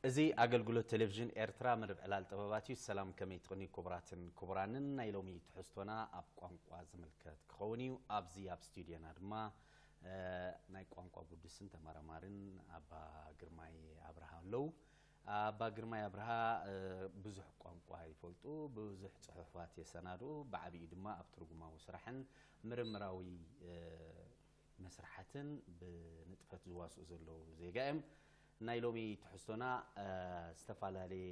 እዚ ኣገልግሎት ቴሌቪዥን ኤርትራ መደብ ዕላል ጥበባት እዩ። ሰላም፣ ከመይ ትቕንዩ ክቡራትን ክቡራንን? ናይ ሎሚ ትሕዝቶና ኣብ ቋንቋ ዝምልከት ክኸውን እዩ። ኣብዚ ኣብ ስቱድዮና ድማ፣ እ፣ ናይ ቋንቋ ቅዱስን ተመራማርን ኣባ ግርማይ ኣብርሃ ኣለዉ። ኣባ ግርማይ ኣብርሃ፣ እ፣ ብዙሕ ቋንቋ ይፈልጡ፣ ብዙሕ ጽሑፋት የሰናድኡ፣ ብዓቢኡ ድማ ኣብ ትርጉማዊ ስራሕን ምርምራዊ፣ እ፣ መስርሓትን ብንጥፈት ዝዋስኡ ዘለዉ ዜጋ እዮም። ናይ ሎሚ ትሕዝቶና፣ እ፣ ዝተፈላለየ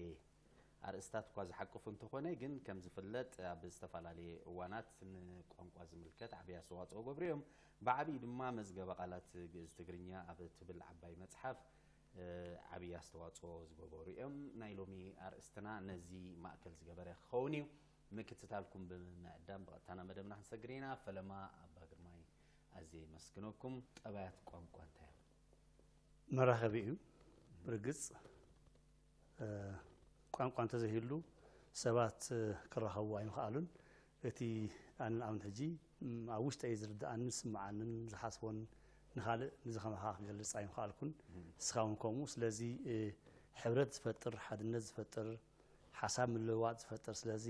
ኣርእስታት እኳ ዝሓቅፉ እንተኾነ፣ ግን ከም ዝፍለጥ ኣብ ዝተፈላለየ እዋናት ንቋንቋ ዝምልከት ዓብዪ ኣስተዋፅኦ ገብሩ እዮም። ብዓብዪ ድማ መዝገበ ቃላት ግእዝ ትግርኛ ኣብ ትብል ዓባይ መፅሓፍ፣ እ፣ ዓብዪ ኣስተዋፅኦ ዝገበሩ እዮም። ናይ ሎሚ ኣርእስትና ነዚ ማእከል ዝገበረ ክኸውን እዩ። ምክትታልኩም ብምዕዳም ብቐጥታ ናብ መደብና ክንሰግር ኢና። ፈለማ ኣባ ግርማይ፣ ኣዝየ የመስግነኩም። ጠባያት ቋንቋ እንታይ እዮም? መራኸቢ እዩ። ብርግጽ፣ እ፣ ቋንቋ እንተዘይህሉ ሰባት፣ እ፣ ክራኸቡ ኣይምኽኣሉን። እቲ ኣነ ንኣብነት ሕጂ፣ ም፣ ኣብ ውሽጠይ ዝርድኣንን ዝስምዓንን ዝሓስቦን ንኻልእ ንዚ ከማኻ ክገልጽ ኣይምኽኣልኩን። እም። ንስኻ እውን ከምኡ። ስለዚ፣ እ፣ ሕብረት ዝፈጥር፣ ሓድነት ዝፈጥር፣ ሓሳብ ምልውዋጥ ዝፈጥር፣ ስለዚ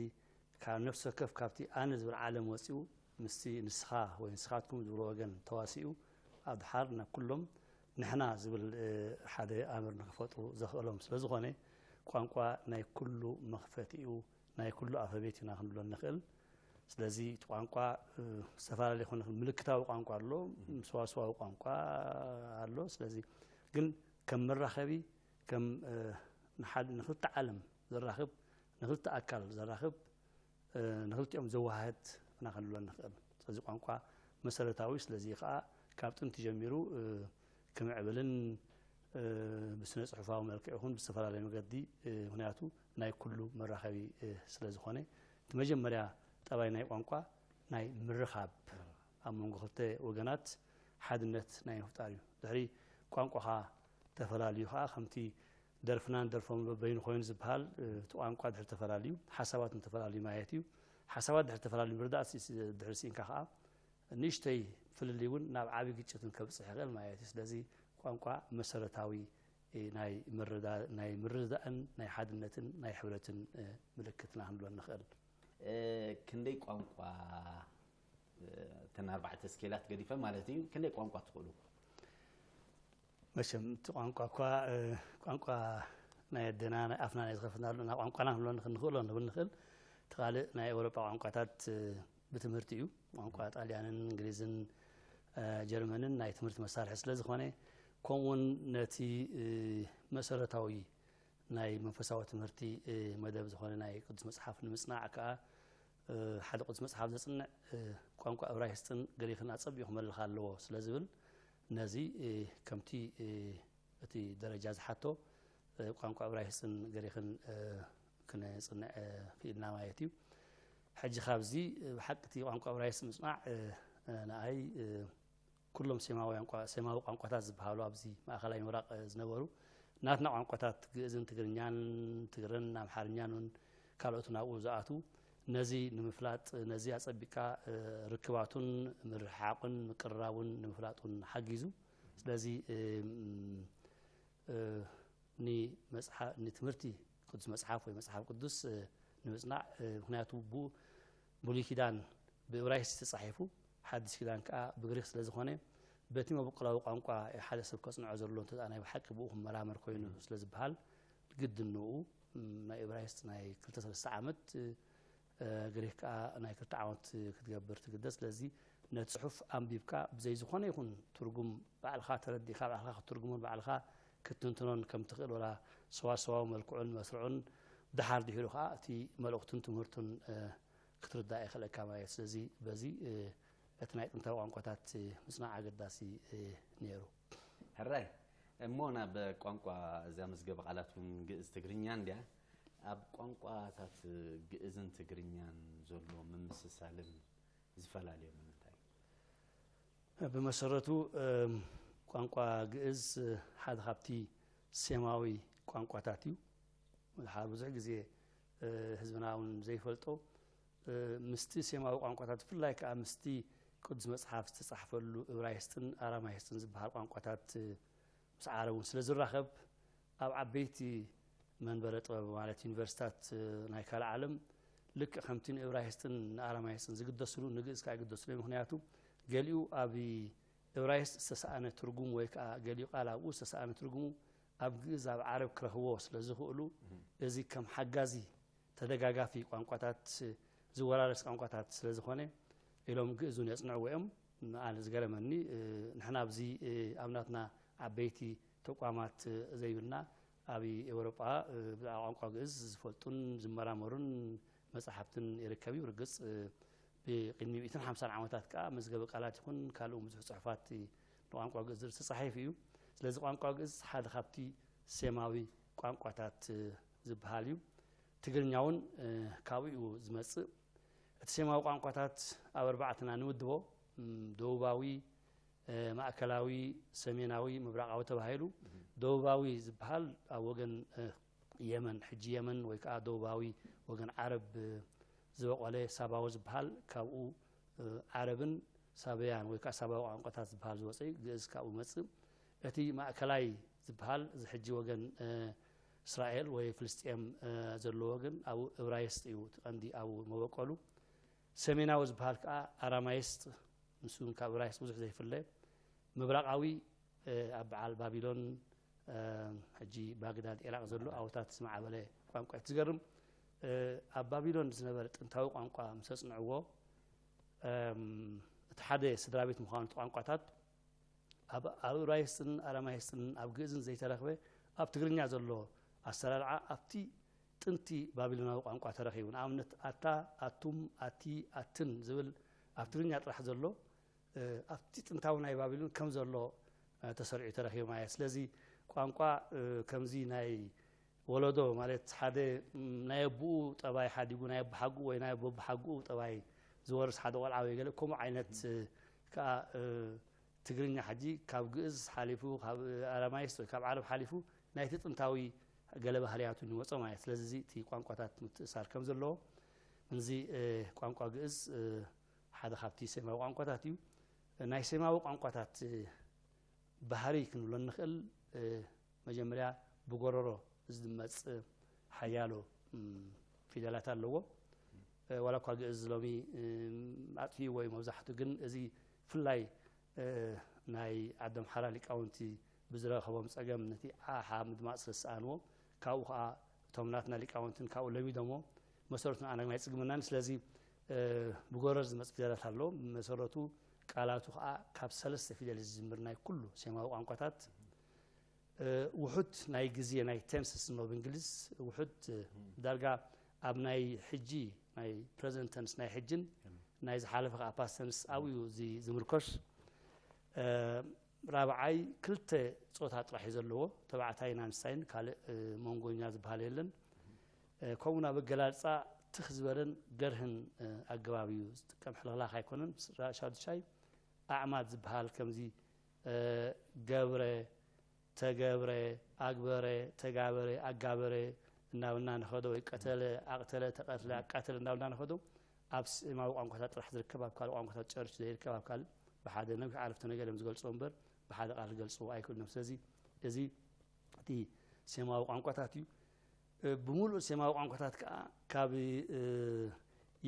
ካብ ነፍሲ ወከፍ ካብቲ ኣነ ዝብል ዓለም ወጺኡ ምስቲ ንስኻ ወይ ንስኻትኩም ዝብሎ ወገን ተዋሲኡ ኣብ ድሓር ናብ ኩሎም ንሕና ዝብል፣ እ፣ ሓደ ኣምር ንክፈጥሩ ዘኽእሎም ስለ ዝኾነ ቋንቋ ናይ ኩሉ መኽፈቲ እዩ፣ ናይ ኩሉ ኣፈቤት ኢና ክንብሎ ንኽእል። ስለዚ እቲ ቋንቋ፣ እ፣ ዝተፈላለየ ክኾን ይኽእል። ምልክታዊ ቋንቋ ኣሎ፣ ሰዋስዋዊ ቋንቋ ኣሎ። ስለዚ ግን ከም መራኸቢ፣ ከም፣ እ፣ ንሓድ-፣ ንክልተ ዓለም ዘራኽብ፣ ንክልተ ኣካል ዘራኽብ፣ እ፣ ንክልቲኦም ዘወሃህድ ኢና ክንብሎ ንኽእል። ስለዚ ቋንቋ መሰረታዊ፣ ስለዚ ከዓ ካብ ጥንቲ ጀሚሩ፣ እ፣ ክምዕብልን፣ እ፣ ብስነ ጽሑፋዊ መልክዕ ይኹን ብዝተፈላለየ መገዲ፣ እ፣ ምኽንያቱ ናይ ኩሉ መራኸቢ፣ እ፣ ስለ ዝኾነ፣ እቲ መጀመርያ ጠባይ ናይ ቋንቋ ናይ ምርኻብ፣ ኣብ መንጎ ክልተ ወገናት ሓድነት ናይ ምፍጣር እዩ። ድሕሪ ቋንቋኻ ተፈላልዩ ከዓ ከምቲ ደርፍናን ደርፎም በበይኑ ኮይኑ ዝበሃል፣ እ፣ እቲ ቋንቋ ድሕሪ ተፈላልዩ፣ ሓሳባት እንተፈላልዩ ማለት እዩ። ሓሳባት ድሕሪ ተፈላልዩ ምርዳእ ሲ-፣ ሲ-፣ ድሕሪ ስኢንካ ከዓ ንእሽተይ ፍልልይ እውን ናብ ዓቢ ግጭትን ከብጽሕ ይኽእል ማለት እዩ። ስለዚ ቋንቋ መሰረታዊ፣ እ፣ ናይ ምርዳ-፣ ናይ ምርድዳእን ናይ ሓድነትን ናይ ሕብረትን፣ እ፣ ምልክትና ክንብሎ ንኽእል። እ፣ ክንደይ ቋንቋ፣ እ፣ እተን ኣርባዕተ ስኬላት ገዲፈ ማለት እዩ፣ ክንደይ ቋንቋ ትኽእሉ? መቸም እቲ ቋንቋ እኳ፣ እ፣ ቋንቋ ናይ ኣደና ናይ ኣፍና ናይ ዝኸፍትናሉ፣ ናብ ቋንቋና ክንብሎ ንኽ-፣ ንኽእሎ ንብል ንኽእል። እቲ ካልእ ናይ ኤውሮጳ ቋንቋታት፣ እ፣ ብትምህርቲ እዩ። ቋንቋ ጣልያንን እንግሊዝን፣ እ፣ ጀርመንን ናይ ትምህርቲ መሳርሒ ስለ ዝኾነ፣ ከምኡውን ነቲ፣ እ፣ መሰረታዊ ናይ መንፈሳዊ ትምህርቲ፣ እ፣ መደብ ዝኾነ ናይ ቅዱስ መጽሓፍ ንምጽናዕ ከኣ፣ እ፣ ሓደ ቅዱስ መጽሓፍ ዘጽንዕ፣ እ፣ ቋንቋ እብራይስጥን ግሪኽን ኣጸቢቑ ክመልኽ ኣለዎ ስለ ዝብል፣ ነዚ፣ እ፣ ከምቲ፣ እ፣ እቲ ደረጃ ዝሓቶ፣ እ፣ ቋንቋ እብራይስጥን ግሪኽን፣ እ፣ ክነጽንዕ፣ እ፣ ክኢልና ማለት እዩ። ሕጂ ካብዚ፣ እ፣ ብሓቂ እቲ ቋንቋ እብራይስጥ ምጽናዕ፣ እ፣ እ፣ ንኣይ፣ እ፣ ኩሎም ሴማውያን ቋ-፣ ሴማዊ ቋንቋታት ዝበሃሉ ኣብዚ ማእከላይ ምብራቕ፣ እ፣ ዝነበሩ ናትና ቋንቋታት ግእዝን ትግርኛን፣ ትግረን ኣምሓርኛን እውን ካልኦትን ኣብኡ ዝኣትዉ፣ ነዚ ንምፍላጥ፣ ነዚ ኣጸቢቕካ፣ እ፣ ርክባቱን ምርሕሓቑን ምቅርራቡን ንምፍላጥ እውን ሓጊዙ። ስለዚ፣ እ፣ ም፣ እ፣ ንመጽሓ-፣ ንትምህርቲ ቅዱስ መጽሓፍ ወይ መጽሓፍ ቅዱስ፣ እ፣ ንምጽናዕ፣ እ፣ ምኽንያቱ ብኡ ብሉይ ኪዳን ብእብራይስጥ ተጻሒፉ፣ ሓድሽ ኪዳን ከኣ ብግሪኽ ስለ ዝኾነ፣ በቲ መበቆላዊ ቋንቋ ሓደ ሰብ ከጽንዖ ዘለዎ እንተ ደኣ ናይ ብሓቂ ብኡ ክመራመር ኮይኑ ስለ ዝበሃል፣ ግድን ንኡ፣ ም፣ ናይ እብራይስጥ ናይ ክልተ ሰለስተ ዓመት፣ እ፣ ግሪኽ ከኣ ናይ ክልተ ዓመት ክትገብር ትግደድ። ስለዚ ነቲ ጽሑፍ ኣንቢብካ ብዘይ ዝኾነ ይኹን ትርጉም ባዕልኻ ተረዲእካ፣ ባዕልኻ ክትትርጉሞን ባዕልኻ ክትትንትኖን ከም ትኽእል፣ ወላ ሰዋሰዋዊ መልክዑን መስርዑን፣ ደሓር ድሒሩ ከኣ እቲ መልእኽቱን ትምህርቱን፣ እ፣ ክትርዳእ የኽእለካ ማለት እዩ። ስለዚ በዚ፣ እ፣ እቲ ናይ ጥንታዊ ቋንቋታት፣ እ፣ ምጽናዕ ኣገዳሲ፣ እ፣ ነይሩ። ሕራይ እሞ ናብ ቋንቋ እዛ መዝገበ ቃላት እውን ግእዝ ትግርኛ እንድያ። ኣብ ቋንቋታት ግእዝን ትግርኛን ዘሎ ምምስሳልን ዝፈላለዮም ንምንታይ? ብመሰረቱ፣ እም፣ ቋንቋ ግእዝ ሓደ ካብቲ ሴማዊ ቋንቋታት እዩ። ሓደ ብዙሕ ግዜ፣ እ፣ ህዝብና እውን ዘይፈልጦ፣ እ፣ ምስቲ ሴማዊ ቋንቋታት፣ ብፍላይ ከኣ ምስቲ ቅዱስ መጽሓፍ ዝተጻሕፈሉ እብራይስጥን ኣራማይስጥን ዝበሃል ቋንቋታት፣ እ፣ ምስ ዓረብ እውን ስለ ዝራኸብ፣ ኣብ ዓበይቲ መንበረ ጥበብ ማለት ዩኒቨርሲታት ናይ ካልእ ዓለም ልክዕ ከምቲ ንእብራይስጥን ንኣራማይስጥን ዝግደስሉ ንግእዝ ከዓ ይግደስሉ እዩ። ምክንያቱ ገሊኡ ኣብ እብራይስጥ ዝተሰኣነ ትርጉም ወይ ከዓ ገሊኡ ቃል ኣብኡ ዝተሰኣነ ትርጉሙ ኣብ ግእዝ ኣብ ዓረብ ክረኽብዎ ስለ ዝኽእሉ እዚ ከም ሓጋዚ ተደጋጋፊ ቋንቋታት ዝወራረስ ቋንቋታት ስለ ዝኾነ ኢሎም ግእዙን የጽንዕዎ እዮም። ኣነ ዝገረመኒ ንሕና ኣብዚ ኣብ ናትና ዓበይቲ ተቋማት ዘይብልና ኣብ ኤውሮጳ ብዛዕባ ቋንቋ ግእዝ ዝፈልጡን ዝመራመሩን መጻሕፍትን ይርከብ እዩ። ርግጽ ብቅድሚ ሚእትን ሓምሳን ዓመታት ከኣ መዝገበ ቃላት ይኹን ካልእ ብዙሕ ጽሑፋት ንቋንቋ ግእዝ ተጻሒፉ እዩ። ስለዚ ቋንቋ ግእዝ ሓደ ካብቲ ሴማዊ ቋንቋታት ዝበሃል እዩ። ትግርኛ እውን ካብኡ እዩ ዝመጽእ። እቲ ሴማዊ ቋንቋታት ኣብ ኣርባዕተና ንምድቦ፣ ደቡባዊ፣ ማእከላዊ፣ ሰሜናዊ፣ ምብራቓዊ ተባሂሉ። ደቡባዊ ዝበሃል ኣብ ወገን የመን፣ ሕጂ የመን ወይ ከዓ ደቡባዊ ወገን ዓረብ ዝበቖለ ሳባዊ ዝበሃል ካብኡ ዓረብን ሳበያን ወይ ከዓ ሳባዊ ቋንቋታት ዝበሃል ዝወፀ እዩ። ግእዝ ካብኡ መፅእ። እቲ ማእከላይ ዝበሃል እዚ ሕጂ ወገን እስራኤል ወይ ፍልስጤም ዘሎ ወገን ኣብኡ እብራይስጥ እዩ እቲ ቀንዲ ኣብኡ መበቆሉ። ሰሜናዊ ዝበሃል ከዓ ኣራማይስጥ፣ ንሱ እውን ካብ እብራይስጥ ብዙሕ ዘይፍለ። ምብራቓዊ ኣብ በዓል ባቢሎን ሕጂ ባግዳድ ኢራቕ ዘሎ ኣብታት ዝማዕበለ ቋንቋ እዩ። ትዝገርም ኣብ ባቢሎን ዝነበረ ጥንታዊ ቋንቋ ምስ ኣጽንዕዎ እቲ ሓደ ስድራ ቤት ምዃኑ እቲ ቋንቋታት ኣብ እብራይስጥን ኣራማይስጥን ኣብ ግእዝን ዘይተረኽበ ኣብ ትግርኛ ዘሎ ኣሰራርዓ ኣብቲ ጥንቲ ባቢሎናዊ ቋንቋ ተረኺቡ። ንኣብነት ኣታ፣ ኣቱም፣ ኣቲ፣ ኣትን ዝብል ኣብ ትግርኛ ጥራሕ ዘሎ ኣብቲ ጥንታዊ ናይ ባቢሎን ከም ዘሎ ተሰሪዑ ተረኺቡ ማለት። ስለዚ ቋንቋ ከምዚ ናይ ወለዶ ማለት ሓደ ናይ ኣቦኡ ጠባይ ሓዲጉ ናይ ኣቦሓጉኡ ወይ ናይ ኣቦሓጉኡ ጠባይ ዝወርስ ሓደ ቆልዓ ወይ ገለ ከምኡ ዓይነት ከዓ ትግርኛ ሕጂ ካብ ግእዝ ሓሊፉ ካብ ኣራማይስጥ ወይ ካብ ዓረብ ሓሊፉ ናይቲ ጥንታዊ ገለ ባህርያቱ ንወፀ ማለት። ስለዚ እዚ እቲ ቋንቋታት ምትእሳር ከም ዘለዎ ምንዚ ቋንቋ ግእዝ ሓደ ካብቲ ሴማዊ ቋንቋታት እዩ። ናይ ሴማዊ ቋንቋታት ባህሪ ክንብሎ እንኽእል መጀመርያ ብጎረሮ ዝመጽእ ሓያሎ ፊደላት ኣለዎ። ዋላ እኳ ግእዝ ሎሚ ኣጥፊእዎ እዩ መብዛሕቱ፣ ግን እዚ ፍላይ ናይ ዓዲ ኣምሓራ ሊቃውንቲ ብዝረኸቦም ጸገም ነቲ ዓሓ ምድማጽ ስለ ዝሰኣንዎ ካብኡ ከኣ እቶም ናትና ሊቃውንትን ካብኡ ለሚዶሞ መሰረቱ ንኣነግናይ ጽግምናን። ስለዚ ብጎረር ዝመጽእ ፊደላት ኣሎ። መሰረቱ ቃላቱ ከኣ ካብ ሰለስተ ፊደል ዝጅምር ናይ ኩሉ ሴማዊ ቋንቋታት ውሑድ ናይ ግዜ ናይ ቴንስስ ኖ ብእንግሊዝ ውሑድ ዳርጋ ኣብ ናይ ሕጂ ናይ ፕረዘንት ተንስ ናይ ሕጅን ናይ ዝሓለፈ ከዓ ፓስት ተንስ ኣብኡ እዩ እዚ ዝምርኮስ። ራብዓይ ክልተ ጾታ ጥራሕ እዩ ዘለዎ፣ ተባዕታይን ኣንስታይን፣ ካልእ መንጎኛ ዝበሃል የለን። ከምኡ ናብ ኣገላልፃ ትኽ ዝበለን ገርህን ኣገባብ እዩ ዝጥቀም፣ ሕልኽላኽ ኣይኮነን። ሻዱሻይ ኣዕማድ ዝበሃል ከምዚ ገብረ፣ ተገብረ፣ ኣግበረ፣ ተጋበረ፣ ኣጋበረ እናበልና ንኸዶ ወይ ቀተለ፣ ኣቕተለ፣ ተቐትለ፣ ኣቃተለ እናበልና ንኸዶ ኣብ ስማዊ ቋንቋታት ጥራሕ ዝርከብ ኣብ ካልእ ቋንቋታት ጨርሽ ዘይርከብ ኣብ ካልእ ብሓደ ነዊሕ ዓረፍተ ነገር እዮም ዝገልፅዎ እምበር ብሓደ ቃል ክገልፅዎ ኣይክእሉን እዮም። ስለዚ እዚ እቲ ሴማዊ ቋንቋታት እዩ። ብሙሉእ ሴማዊ ቋንቋታት ከዓ ካብ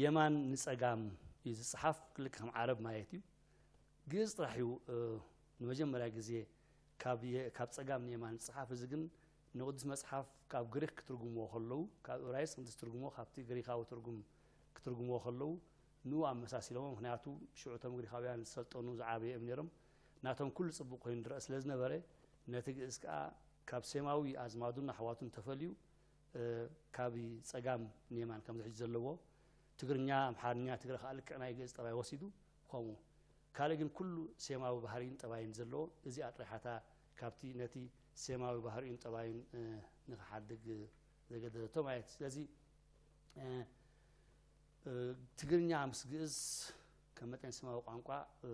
የማን ንፀጋም እዩ ዝፅሓፍ፣ ክልክ ከም ዓረብ ማለት እዩ። ግእዝ ጥራሕ እዩ ንመጀመርያ ግዜ ካብ ጸጋም ንየማን ዝጸሓፍ። እዚ ግን ንቕዱስ መጽሓፍ ካብ ግሪክ ክትርጉምዎ ከለዉ፣ ካብ እብራይስጥ እንትትርጉምዎ፣ ካብቲ ግሪካዊ ትርጉም ክትርጉምዎ ከለዉ ንኡ ኣመሳሲሎሞ። ምኽንያቱ ሽዑ እቶም ግሪካውያን ዝሰልጠኑ ዝዓበዩ እዮም ነይሮም። ናቶም ኩሉ ጽቡቕ ኮይኑ ዝረአ ስለ ዝነበረ፣ ነቲ ግእዝ ከኣ ካብ ሴማዊ ኣዝማዱን ኣሕዋቱን ተፈልዩ ካብ ጸጋም ንየማን ከምዚ ሕጂ ዘለዎ ትግርኛ፣ ኣምሓርኛ፣ ትግረ ከኣ ልክዕ ናይ ግእዝ ጠባይ ወሲዱ ከምኡ ካልእ ግን ኩሉ ሴማዊ ባህርይን ጠባይን ዘለዎ እዚኣ ጥራይ ሓታ ካብቲ ነቲ ሴማዊ ባህርዩን ጠባዩን ንክሓድግ ዘገደደቶ ማለት እዩ። ስለዚ ትግርኛ ምስ ግእዝ ከም መጠን ሴማዊ ቋንቋ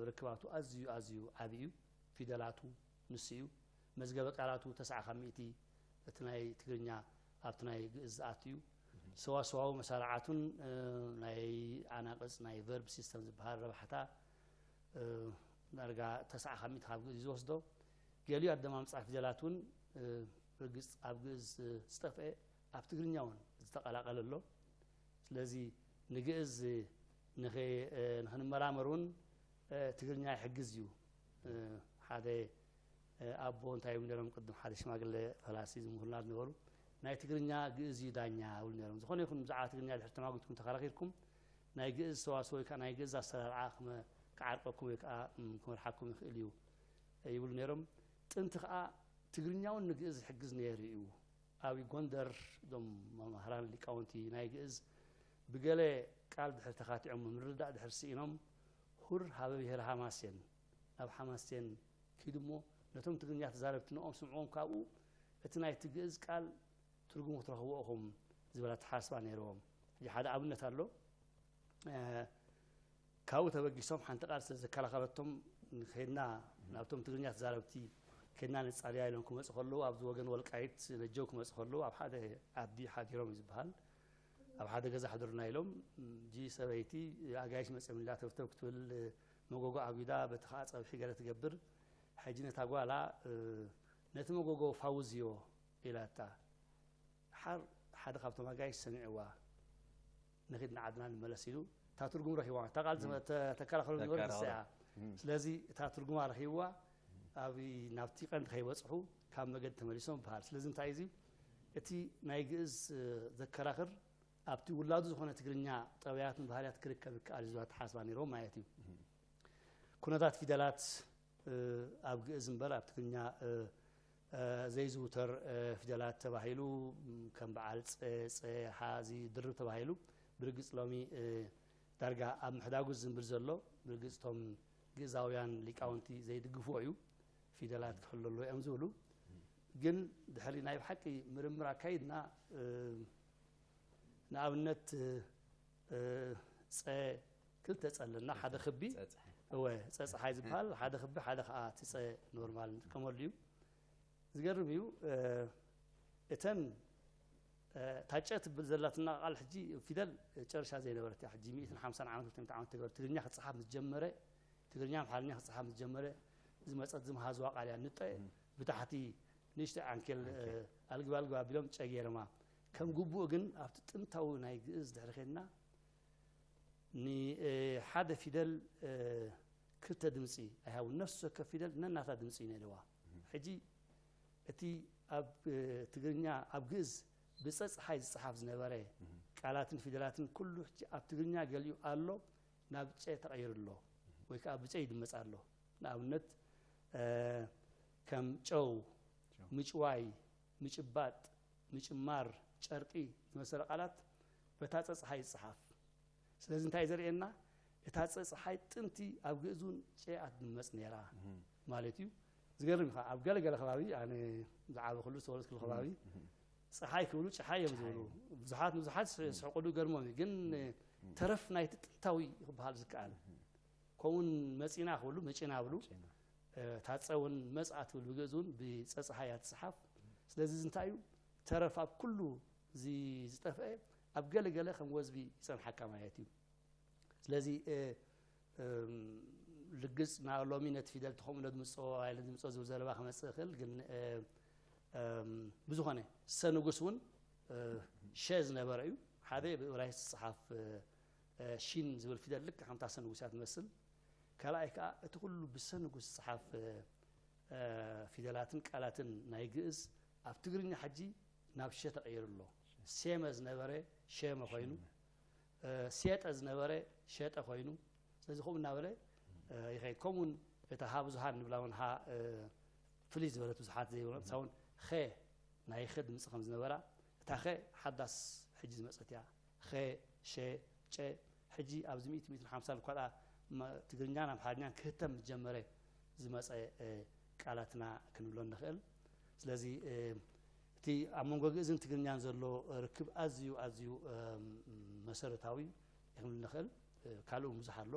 ርክባቱ ኣዝዩ ኣዝዩ ዓቢ እዩ። ፊደላቱ ንሱ እዩ። መዝገበ ቃላቱ ተስዓ ካብ ሚእቲ እቲ ናይ ትግርኛ ኣብቲ ናይ ግእዝ ዝኣቱ እዩ። ሰዋስዋዊ መሳርዓቱን ናይ ኣናቕጽ ናይ ቨርብ ሲስተም ዝበሃል ረብሓታ ዳርጋ ተስዓ ካብ ሚእቲ ካብ ግእዝ እዩ ዝወስዶ። ገሊኡ ኣደማምጻ ፊደላት እውን ርግጽ ኣብ ግእዝ ዝጠፍአ ኣብ ትግርኛ እውን ዝተቐላቐለ ኣሎ። ስለዚ ንግእዝ ንኸ-፣ ንኽንመራመር እውን ትግርኛ ይሕግዝ እዩ። ሓደ ኣቦ እንታይ ይብሉ ነይሮም፣ ቅድም ሓደ ሽማግለ ፈላሲ ዝምህሩና ዝነበሩ፣ ናይ ትግርኛ ግእዝ እዩ ዳኛ ይብሉ ነይሮም። ዝኾነ ይኹን ብዛዕባ ትግርኛ ድሕሪ ተማጉትኩም ተኸራኺርኩም፣ ናይ ግእዝ ሰዋስው ወይ ከዓ ናይ ግእዝ ኣሰራርዓ ክመ-፣ ክዓርቀኩም ወይ ከዓ ክመርሓኩም ይኽእል እዩ ይብሉ ነይሮም። ጥንቲ ከዓ ትግርኛ እውን ንግእዝ ይሕግዝ ነይሩ እዩ። ኣብ ጎንደር እዞም መምህራን ሊቃውንቲ ናይ ግእዝ ብገለ ቃል ድሕር ተኻቲዖም ምርዳእ ድሕር ስኢኖም፣ ሁር ሀበ ብሔር ሐማሴን፣ ናብ ሓማሴን ኪዱ እሞ ነቶም ትግርኛ ተዛረብቲ ንኦም ስምዕዎም፣ ካብኡ እቲ ናይቲ ግእዝ ቃል ትርጉሙ ክትረኽብዎ ኢኹም ዝበል ኣተሓሳስባ ነይርዎም። ሕጂ ሓደ ኣብነት ኣሎ። ካብኡ ተበጊሶም ሓንቲ ቃል ስለ ዘከላኸለቶም፣ ከድና ናብቶም ትግርኛ ተዛረብቲ ከድና ንጻልያ ኢሎም ክመጹ ከለዉ፣ ኣብዚ ወገን ወልቃይት ነጀው ክመጹ ከለዉ፣ ኣብ ሓደ ዓዲ ሓዲሮም እዩ ዝበሃል። ኣብ ሓደ ገዛ ሕድሩና ኢሎም፣ እጂ ሰበይቲ ኣጋይሽ መጺኦም ኢላ ተብተብ ክትብል መጎጎ ኣጒዳ፣ በቲ ኸኣ ጸብሒ ገለ ትገብር። ሕጂ ነታ ጓላ፣ ነቲ መጎጎ ፋውዝዮ ኢላታ። ሓር ሓደ ካብቶም ኣጋይሽ ሰሚዕዋ፣ "ንኺድ ንዓድና ንመለስ" ኢሉ፣ እታ ትርጉም ረኺብዋ። እታ ቃል ዝመ-፣ ተ-፣ ተከላኸሉ ዝነበረ ተከላኸሉ። ንሳ እያ። እም። ስለዚ እታ ትርጉማ ረኺብዋ፣ ኣብ፣ ናብቲ ቀንዲ ከይበጽሑ ካብ መገዲ ተመሊሶም ይበሃል። ስለዚ እንታይ እዩ እዚ? እቲ ናይ ግእዝ፣ እ፣ ዘከራኽር ኣብቲ ውላዱ ዝኾነ ትግርኛ ጠባያትን ባህርያት ክርከብ ይከኣል እዩ ዝብል ኣተሓሳስባ ነይርዎም ማለት እዩ። እም። ኩነታት ፊደላት፣ እ፣ ኣብ ግእዝ እምበር ኣብ ትግርኛ፣ እ፣ እ፣ ዘይዝውተር፣ እ፣ ፊደላት ተባሂሉ፣ ም፣ ከም በዓል ጸ፣ ጸ፣ ሓ፣ እዚ ድርብ ተባሂሉ፣ ብርግጽ ሎሚ፣ እ፣ ዳርጋ ኣብ ምሕዳጉ ዝዝንብል ዘሎ፣ ብርግጽ እቶም ግእዛውያን ሊቃውንቲ ዘይድግፍዎ እዩ። ፊደላት ክሕሉ ኣለዎ እዮም ዝብሉ። ግን ድሕሪ ናይ ብሓቂ ምርምር ኣካይድና፣ እ፣ ንኣብነት፣ እ፣ ጸ፣ ክልተ ጸ ኣለና፣ ሓደ ክቢ፣ ጸ ጸሓይ። እወ፣ ጸ ጸሓይ ዝበሃል፣ ሓደ ክቢ፣ ሓደ ከኣ እቲ ጸ ኖርማል ንጥቀመሉ እዩ። ዝገርም እዩ። እ፣ እተን፣ እ፣ እታ ጨ ትብል ዘላትና ቃል ሕጂ ፊደል ጨርሻ ዘይነበረት እያ። ሕጂ ሚእትን ሓምሳን ዓመት፣ ክልተ ሚእቲ ዓመት ተገበረ። ትግርኛ ክጽሓፍ ምስ ጀመረ፣ ትግርኛ ኣምሓርኛ ክጽሓፍ ምስ ጀመረ ዝመጸት ዝመሃዝዋ ቃል እያ። ንጠ እም። ብታሕቲ ንእሽተይ ዓንኬል፣ እ፣ ዓንኬል። ኣልግብ ኣልግብ ኣቢሎም ጨ ገይሮማ። ከም ግቡእ ግን ኣብቲ ጥንታዊ ናይ ግእዝ ድሕሪ ኬድና ን-፣ እ፣ ሓደ ፊደል፣ እ፣ ክልተ ድምጺ ኣይሃቡን። ነፍሲ ወከፍ ፊደል ነናታ ድምጺ እዩ ነይርዋ። እም። ሕጂ እቲ ኣብ፣ እ፣ ትግርኛ፣ ኣብ ግእዝ ብጸ ጸሓይ ዝጸሓፍ ዝነበረ እም። ቃላትን ፊደላትን ኩሉ ሕጂ ኣብ ትግርኛ ገሊኡ ኣሎ፣ ናብ ጨ ተቐይሩ ኣሎ፣ ወይ ከኣ ብጨ ይድመጽ ኣሎ። ንኣብነት፣ እ፣ ከም ጨው፣ ጨው። ምጭዋይ፣ ምጭባጥ፣ ምጭማር፣ ጨርቂ ዝመሰለ ቃላት በታ ጸ ጸሓይ ይጸሓፍ። ስለዚ እንታይ ዘርእየና? እታ ጸ ጸሓይ ጥንቲ ኣብ ግእዝ እውን ጨ እያ ትድመጽ ነይራ እም። ማለት እዩ። ዝገርም እዩ። ኣብ ገለ ገለ ከባቢ፣ ኣነ ዝዓበኹሉ ዝተወለድኩሉ ከባቢ፣ እም። ጸሓይ ክብሉ ጨሓይ እዮም ዝብሉ። ጨሓይ። ብዙሓት ንብዙሓት ይስ-፣ እም። ይስሕቁሉ፣ ይገርሞም እዩ። ግን እም። ተረፍ ናይቲ ጥንታዊ ክበሃል ዝከኣል። እም። ከምኡውን መጺና ክብሉ መጪና ብሉ። መጪና። እ፣ እታ ጸ እውን መጽኣ ትብል ብግእዝ እውን ብጸ ጸሓይ እያ ትጽሓፍ። ስለዚ እዚ እንታይ እዩ? ተረፍ ኣብ ኩሉ እዚ ዝጠፍአ ኣብ ገለ ገለ ከም ወዝቢ ይጸንሓካ ማለት እዩ። ስለዚ፣ እ፣ እም፣ ርግጽ ና-፣ ሎሚ ነቲ ፊደል ተኸምኡ ነድምጾ ኣይለ ድምጾ ዝብል ዘረባ ክመጽእ ይኽእል፣ ግን፣ እ፣ እም፣ ብዝኾነ ሰ ንጉስ እውን፣ እ፣ ሸ ዝነበረ እዩ። ሓደ ብእብራይስጥ ዝጸሓፍ፣ እ፣ እ፣ ሺን ዝብል ፊደል ልክዕ ከምታ ሰ ንጉስ እያ ትመስል። ካልኣይ ከኣ እቲ ኩሉ ብሰ ንጉስ ዝጸሓፍ፣ እ፣ እ፣ ፊደላትን ቃላትን ናይ ግእዝ ኣብ ትግርኛ ሕጂ ናብ ሸ ተቐይሩ ኣሎ። ሴመ ዝነበረ ሸመ ኮይኑ፣ ሸመ። እ፣ ሴጠ ዝነበረ ሸጠ ኮይኑ፣ ስለዚ ከምኡ እናበለ፣ እ፣ ይኸይድ። ከምኡውን እታ ሃ ብዙሃን ንብላ እውን ሃ፣ እ፣ ፍልይ ዝበለት ብዙሓት ዘይበሎ፣ እም። ንሳ እውን ኸ ናይ ኸ ድምፂ ከም ዝነበራ፣ እታ ኸ ሓዳስ ሕጂ ዝመፀት እያ። ኸ፣ ሸ፣ ጨ፣ ሕጂ ኣብዚ ሚእቲ፣ ሚእትን ሓምሳን እኳ ደኣ መ-፣ ትግርኛን ኣምሓርኛን ክህተም ምስ ጀመረ ዝመጸ፣ እ፣ ቃላትና ክንብሎ ንኽእል። ስለዚ፣ እ፣ እቲ ኣብ መንጎ ግእዝን ትግርኛን ዘሎ ርክብ ኣዝዩ፣ ኣዝዩ፣ እ፣ መሰረታዊ እዩ ክንብል ንኽእል። እ፣ ካልእ እውን ብዙሕ ኣሎ።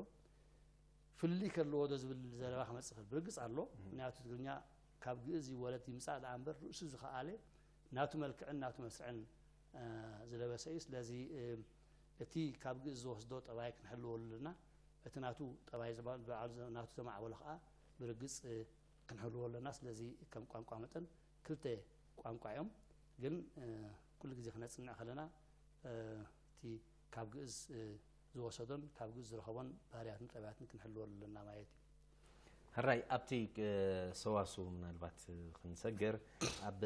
ፍልልይ ከለዎ ዶ ዝብል ዘረባ ክመጽእ ይኽእል። ብርግጽ ኣሎ። እም። ምኽንያቱ ትግርኛ ካብ ግእዝ ይወለድ ይምጻእ ደኣ እምበር ርእሱ ዝኸኣለ ናቱ መልክዕን ናቱ መስርዕን፣ እ፣ ዝለበሰ እዩ። ስለዚ፣ እ፣ እቲ ካብ ግእዝ ዝወስዶ ጠባይ ክንሕልወሉ ኣለና። እቲ ናቱ ጠባይ ዘማ-፣ ባዕሉ ዘ-፣ ናቱ ዘማዕበሎ ኸኣ ብርግጽ፣ እ፣ ክንሕልዎ ኣለና። ስለዚ ከም ቋንቋ መጠን ክልተ ቋንቋ እዮም። ግን ኩሉ ግዜ ክነጽንዕ ከለና እቲ ካብ ግእዝ ዝወሰዶን ካብ ግእዝ ዝረኸቦን ባህርያትን ጠባያትን ክንሕልወሉ ኣለና ማለት እዩ። ሕራይ ኣብቲ ሰዋሱ ምናልባት ክንሰግር ኣብ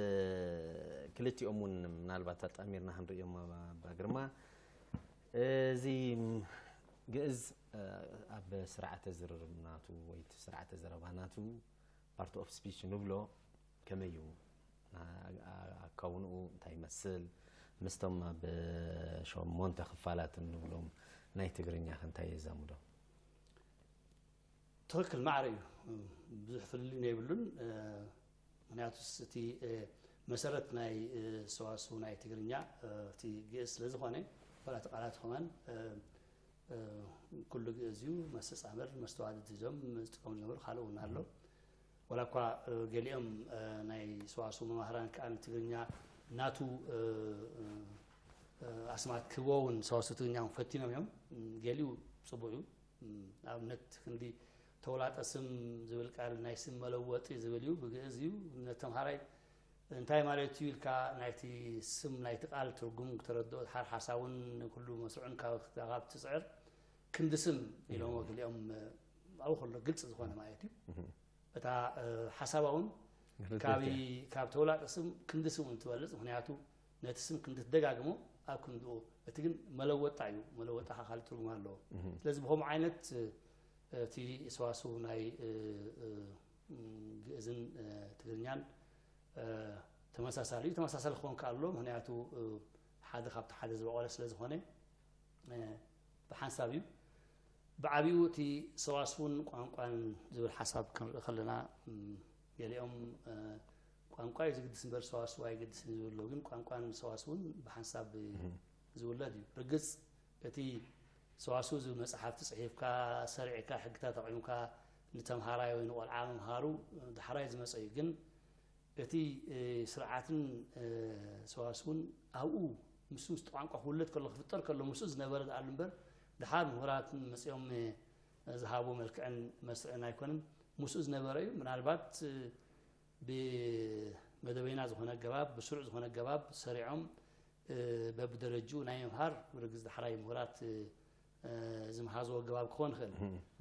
ክልቲኦም እውን ምናልባት ኣጣሚርና ክንርእዮም ኣባ ግርማ እዚ ግእዝ ኣብ ስርዓተ ዝርርብ ናቱ ወይ ስርዓተ ዘረባ ናቱ part of speech ንብሎ ከመይ እዩ ኣካውንኡ እንታይ ይመስል ምስቶም ኣብ ሸሞንተ ክፋላት እንብሎም ናይ ትግርኛ ከ እንታይ የዛምዶ? ትኽክል ማዕረ እዩ። ብዙሕ ፍልልይ ናይ ብሉን ምክንያቱስ እቲ መሰረት ናይ ሰዋስው ናይ ትግርኛ እቲ ግእዝ ስለ ዝኾነ ፈላቲ ቃላት ከማን ኩሉ ግእዝ እዩ። መስተጻምር መስተዋድድ እዞም ዝጥቀሙ ዝነበሩ ካልእ እውን ኣሎ። ዋላ እኳ ገሊኦም ናይ ሰዋስው መማህራን ከዓ ንትግርኛ ናቱ ኣስማት ክህቦ እውን ሰዋስው ትግርኛ እውን ፈቲኖም እዮም። ገሊኡ ጽቡቕ እዩ። ንኣብነት ክንዲ ተውላጠ ስም ዝብል ቃል ናይ ስም መለወጢ ዝብል እዩ፣ ብግእዝ እዩ። ንተምሃራይ እንታይ ማለት እዩ ኢልካ ናይቲ ስም ናይቲ ቃል ትርጉም ክተረድኦ ድሓር ሓሳቡን ኩሉ መስርዑን ካብ ትጽዕር ክንዲ ስም ኢሎሞ ገሊኦም ኣብኡ ከሎ ግልፂ ዝኾነ ማለት እዩ። እታ ሓሳባ እውን ካብ ተውላጠ ስም ክንዲ ስም እውን ትበልፅ፣ ምክንያቱ ነቲ ስም ክንዲ ትደጋግሞ ኣብ ክንድኡ፣ እቲ ግን መለወጣ እዩ። መለወጣ ከዓ ካልእ ትርጉም ኣለዎ። ስለዚ ብከምኡ ዓይነት እቲ ሰዋስው ናይ ግእዝን ትግርኛን ተመሳሳሊ እዩ። ተመሳሳሊ ክኸውን ከኣሎ ምክንያቱ ሓደ ካብቲ ሓደ ዝበቆለ ስለ ዝኾነ ብሓንሳብ እዩ። ብዓቢኡ እቲ ሰዋስውን ቋንቋን ዝብል ሓሳብ ክንርኢ ከለና ገሊኦም ቋንቋ እዩ ዝግድስ እምበር ሰዋስው ኣይግድስን ዝብል ኣለዉ። ግን ቋንቋን ሰዋስውን ብሓንሳብ ዝውለድ እዩ። ርግፅ እቲ ሰዋስው ዝብል መፅሓፍቲ ፅሒፍካ ሰሪዕካ ሕግታት ኣቕሚካ ንተምሃራይ ወይ ንቆልዓ ምምሃሩ ዳሕራይ ዝመፀ እዩ። ግን እቲ ስርዓትን ሰዋስውን ኣብኡ ምስ ምስቲ ቋንቋ ክውለድ ከሎ ክፍጠር ከሎ ምስኡ ዝነበረ ዝኣሉ እምበር ድሓር ምሁራት መፅኦም ዝሃቦ መልክዕን መስርዕን ኣይኮነን። ምስኡ ዝነበረ እዩ። ምናልባት ብመደበይና ዝኾነ ኣገባብ ብስሩዕ ዝኾነ ኣገባብ ሰሪዖም በብደረጅኡ ናይ ምምሃር ብርግፅ ዳሕራይ ምሁራት ዝመሃዝዎ ኣገባብ ክኾን ይኽእል።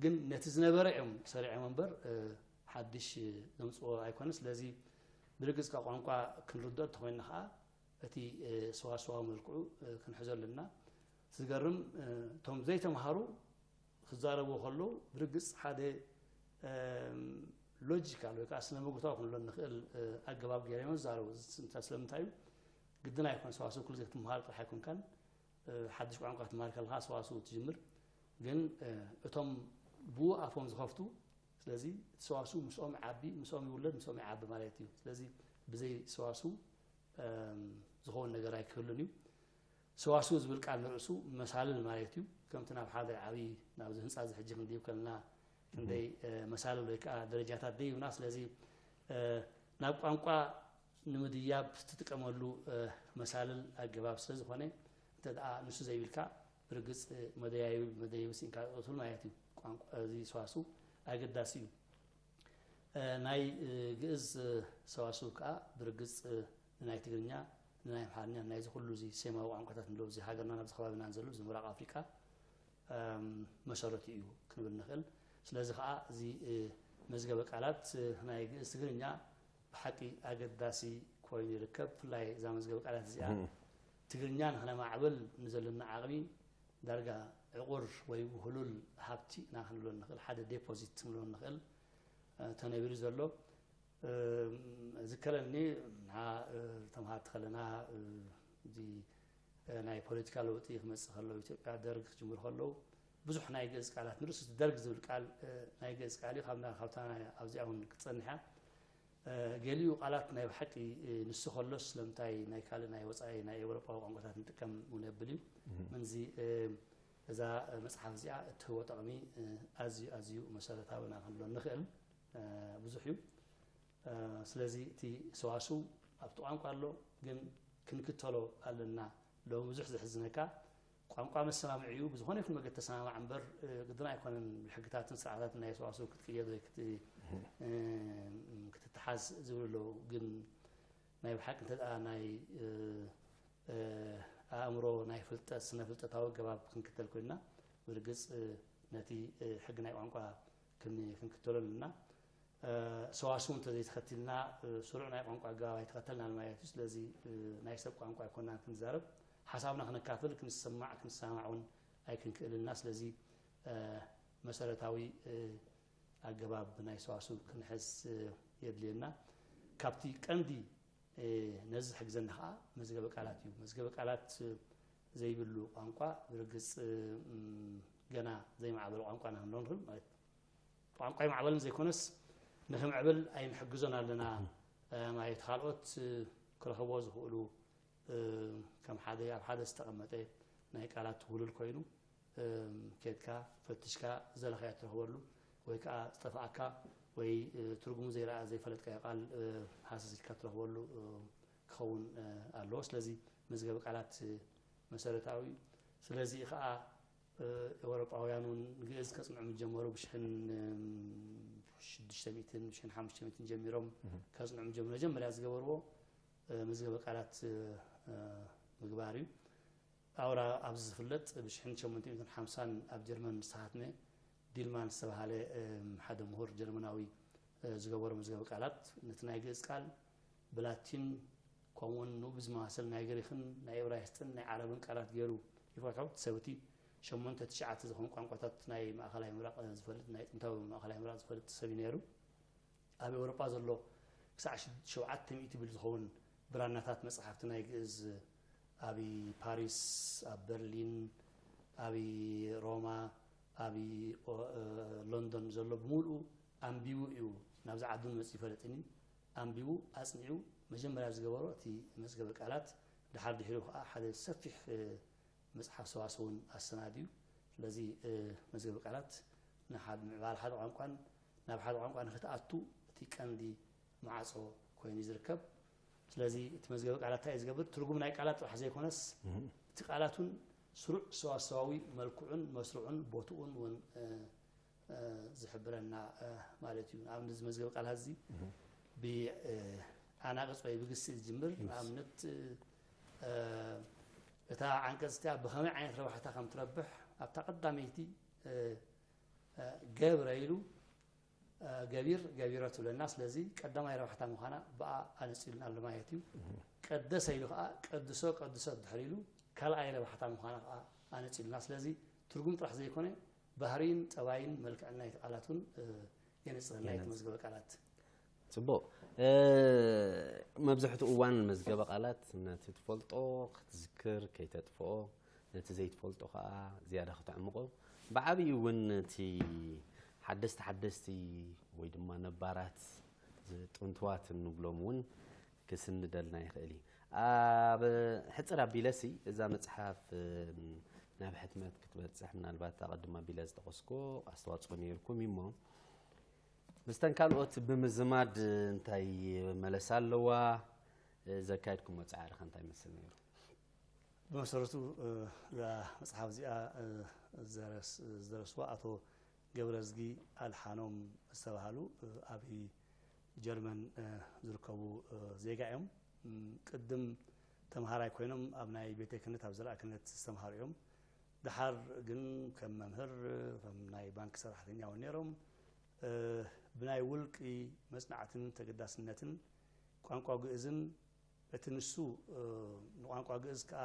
ግን ነቲ ዝነበረ እዮም ሰሪዖም እምበር ሓድሽ ዘምፅዎ ኣይኮነ። ስለዚ ብርግፅ ካብ ቋንቋ ክንርድኦ እንተኮይንና ከዓ እቲ ሰዋስዋዊ መልክዑ ክንሕዞ ኣለና። ዝገርም እቶም ዘይተምሃሩ ክዛረቡ ከለዉ ብርግፅ ሓደ ሎጂካል ወይ ከዓ ስነ መጎታዊ ክንብሎ ንኽእል ኣገባብ ገይሮም ዝዛረቡ። ስለምንታይ እዩ ግድን ኣይኮን ሰዋስው ኩሉ ግዜ ክትምሃር ጥራሕ ኣይኮንካን። ሓድሽ ቋንቋ ክትምሃር ከለካ ሰዋስው ትጅምር። ግን እቶም ብኡ ኣፎም ዝኸፍቱ ስለዚ እቲ ሰዋስው ምስኦም ይዓቢ፣ ምስኦም ይውለድ፣ ምስኦም ይዓቢ ማለት እዩ። ስለዚ ብዘይ ሰዋስው ዝኸውን ነገር ኣይክህሉን እዩ። ሰዋስው ዝብል ቃል ንርእሱ መሳልል ማለት እዩ። ከምቲ ናብ ሓደ ዓብዪ ናብዚ ህንፃ እዚ ሕጂ ክንድይብ ከለና ክንደይ መሳልል ወይ ከዓ ደረጃታት ደይብና። ስለዚ ናብ ቋንቋ ንምድያብ ትጥቀመሉ መሳልል ኣገባብ ስለ ዝኾነ እንተ ደኣ ንሱ ዘይብልካ ብርግፅ መደያይቢ መደየቢ ስኢንካ ትቕትል ማለት እዩ። ቋንቋ እዚ ሰዋስው ኣገዳሲ እዩ። ናይ ግእዝ ሰዋስው ከዓ ብርግፅ ንናይ ትግርኛ ንናይ ኣምሓርኛ ናይዚ ኩሉ እዚ ሴማዊ ቋንቋታት ንብሎ እዚ ሃገርና ናብዚ ከባቢና ዘሎ እዚ ምብራቕ ኣፍሪቃ መሰረቱ እዩ ክንብል ንኽእል። ስለዚ ከዓ እዚ መዝገበ ቃላት ናይ ግእዝ ትግርኛ ብሓቂ ኣገዳሲ ኮይኑ ይርከብ። ብፍላይ እዛ መዝገበ ቃላት እዚኣ ትግርኛ ንክነማዕብል ንዘለና ዓቕሚ ዳርጋ ዕቑር ወይ ውህሉል ሃብቲ ኢና ክንብሎ ንኽእል፣ ሓደ ዴፖዚት ክንብሎ ንኽእል ተነቢሩ ዘሎ። ዝከረኒ ንዓ ተምሃርቲ ከለና እዚ ናይ ፖለቲካ ለውጢ ክመፅእ ከሎ ኢትዮጵያ ደርግ ክጅምሩ ከለዉ ብዙሕ ናይ ግእዝ ቃላት ንርእሱ ደርግ ዝብል ቃል ናይ ግእዝ ቃል እዩ። ካብና ካብታ ኣብዚኣ እውን ክትፀንሕ እያ። ገሊኡ ቃላት ናይ ብሓቂ ንሱ ከሎስ ስለምንታይ ናይ ካልእ ናይ ወፃኢ ናይ ኤውሮጳዊ ቋንቋታት ንጥቀም እውን የብል እዩ። ምንዚ እዛ መፅሓፍ እዚኣ እትህቦ ጠቕሚ ኣዝዩ ኣዝዩ መሰረታዊ ኢና ክንብሎ ንኽእል። ብዙሕ እዩ። ስለዚ እቲ ሰዋስው ኣብቲ ቋንቋ ኣሎ፣ ግን ክንክተሎ ኣለና። ሎሚ ብዙሕ ዘሕዝነካ ቋንቋ መሰማምዒ እዩ። ብዝኾነ ይኹን መገዲ ተሰማማዕ እምበር ግድን ኣይኮነን ብሕግታትን ስርዓታትን ናይ ሰዋስው ክትቅየድ ወይ ክትተሓዝ ዝብሉ ኣለዉ። ግን ናይ ብሓቂ እንተ ደኣ ናይ ኣእምሮ ናይ ፍልጠት ስነ ፍልጠታዊ ኣገባብ ክንክተል ኮይንና፣ ብርግጽ ነቲ ሕጊ ናይ ቋንቋ ክንክተሎ ኣለና። ሰዋስው እንተዘይተኸቲልና፣ ስሩዕ ናይ ቋንቋ ኣገባብ ኣይተኸተልናን ማለት እዩ። ስለዚ ናይ ሰብ ቋንቋ ኣይኮናን ክንዛረብ፣ ሓሳብና ክነካፍል፣ ክንሰማዕ፣ ክንሰማማዕ እውን ኣይክንክእልና። ስለዚ መሰረታዊ ኣገባብ ናይ ሰዋስው ክንሕዝ የድልየና። ካብቲ ቀንዲ ነዚ ዝሕግዘና ከዓ መዝገበ ቃላት እዩ። መዝገበ ቃላት ዘይብሉ ቋንቋ ብርግጽ ገና ዘይማዕበለ ቋንቋ ኢና ክንብሎ ንኽእል ማለት እዩ። ቋንቋ ይማዕበልን ዘይኮነስ ንክምዕብል ኣይንሕግዞን ኣለና ማለት፣ ካልኦት ክረኽቦ ዝኽእሉ ከም ሓደ ኣብ ሓደ ዝተቐመጠ ናይ ቃላት ውህሉል ኮይኑ፣ ኬድካ ፈትሽካ ዘለኻዮ ትረኽበሉ፣ ወይ ከዓ ዝጠፍኣካ ወይ ትርጉሙ ዘይረኣ ዘይፈለጥካዮ ቃል ሃሰስ ኢልካ ትረኽበሉ ክኸውን ኣለዎ። ስለዚ መዝገበ ቃላት መሰረታዊ እዩ። ስለዚ ከዓ ኤውሮጳውያን እውን ግእዝ ከጽንዑ ምስ ጀመሩ፣ ብሽሕን ሽዱሽተ ሚእትን ብሽሕን ሓሙሽተ ሚእትን ጀሚሮም ከጽንዑ ምስ ጀመሩ፣ መጀመርያ ዝገበርዎ መዝገበ ቃላት ምግባር እዩ። ኣውራ ኣብዚ ዝፍለጥ ብሽሕን ሸሞንተ ሚእትን ሓምሳን ኣብ ጀርመን ዝተሓትመ ዲልማን ዝተባህለ ሓደ ምሁር ጀርመናዊ ዝገበሮ መዝገበ ቃላት፣ ነቲ ናይ ግእዝ ቃል ብላቲን ከምኡውን ንኡ ብዝመሳሰል ናይ ግሪኽን ናይ እብራይስጥን ናይ ዓረብን ቃላት ገይሩ ይፈትሖ። እቲ ሰብ እቲ ሸሞንተ ትሽዓተ ዝኾኑ ቋንቋታት ናይ ማእኸላይ ምብራቕ ዝፈልጥ፣ ናይ ጥንታዊ ማእኸላይ ምብራቕ ዝፈልጥ ሰብ እዩ ነይሩ። ኣብ ኤውሮጳ ዘሎ ክሳዕ ሸ- ሸውዓተ ሚእቲ ቢል ዝኸውን ብራናታት መጽሓፍቲ ናይ ግእዝ ኣብ ፓሪስ፣ ኣብ በርሊን፣ ኣብ ሮማ፣ ኣብ ኦ- እ፣ ሎንዶን ዘሎ ብምሉኡ ኣንቢቡ እዩ ናብዚ ዓዲ እውን መጺኡ ይፈለጥን እዩ። ኣንቢቡ ኣጽኒዑ መጀመርያ ዝገበሮ እቲ መዝገበ ቃላት፣ ድሓር ድሒሩ ከዓ ሓደ ሰፊሕ እ፣ መጽሓፍ ሰዋስውን ኣሰናድዩ። ስለዚ መዝገበ ቃላት ንሓድ ምዕባል ሓደ ቋንቋን ናብ ሓደ ቋንቋ ንክትኣቱ እቲ ቀንዲ ማዕጾ ኮይኑ እዩ ዝርከብ። ስለዚ እቲ መዝገበ ቃላት እንታይ እዩ ዝገብር? ትርጉም ናይ ቃላት ጥራሕ ዘይኮነስ እቲ ቃላት እውን ስሩዕ ሰዋስዋዊ መልክዑን መስርዑን ቦትኡን እውን ዝሕብረና ማለት እዩ። ንኣብነት እዚ መዝገበ ቃላት እዚ ብኣናቕጽ ወይ ብግሲ ዝጅምር። ንኣብነት እታ ዓንቀጽ እቲኣ ብኸመይ ዓይነት ረብሓታ ከም ትረብሕ ኣብታ ቀዳመይቲ ገብረ ኢሉ ገቢር ገቢሮ ትብለና። ስለዚ ቀዳማይ ረብሓታ ምዃና ብኣ ኣነጺሉና ኣሎ ማለት እዩ። ቀደሰ ኢሉ ከዓ ቀድሶ ቀድሶ ድሕር ኢሉ ካልኣይ ረብሓታ ምዃና ከዓ ኣነጺሉና። ስለዚ ትርጉም ጥራሕ ዘይኮነ ባህሪን ጠባይን መልክዕን ናይቲ ቃላት እውን የነጽረና እዩ እቲ መዝገበ ቃላት። ጽቡቕ። መብዛሕትኡ እዋን መዝገበ ቃላት ነቲ ትፈልጦ ክትዝክር ከይተጥፍኦ፣ ነቲ ዘይትፈልጦ ከኣ ዝያዳ ከተዕምቖ፣ ብዓቢኡ እውን ነቲ ሓደስቲ ሓደስቲ ወይ ድማ ነባራት ጥንትዋት እንብሎም እውን ክስንደልና ይኽእል እዩ። ኣብ ሕጽር ኣቢለሲ እዛ መጽሓፍ ናብ ሕትመት ክትበጽሕ ምናልባት ኣቐድም ኣቢለ ዝጠቐስኩ ኣስተዋጽኦ ነይርኩም እዩ እሞ፣ ምስተን ካልኦት ብምዝማድ እንታይ መለሳ ኣለዋ? ዘካየድኩሞ ጻዕሪ ከ እንታይ ይመስል ነይሩ? ብመሰረቱ እዛ መጽሓፍ እዚኣ ዝደረስዋ ኣቶ ገብረዝጊ ኣድሓኖም ዝተባህሉ ኣብ ጀርመን ዝርከቡ ዜጋ እዮም። ቅድም ተምሃራይ ኮይኖም ኣብ ናይ ቤተ ክህነት ኣብ ዘርኣ ክህነት ዝተምሃሩ እዮም። ደሓር ግን ከም መምህር፣ ከም ናይ ባንክ ሰራሕተኛ እውን ነይሮም። ብናይ ውልቂ መጽናዕትን ተገዳስነትን ቋንቋ ግእዝን እቲ ንሱ ንቋንቋ ግእዝ ከኣ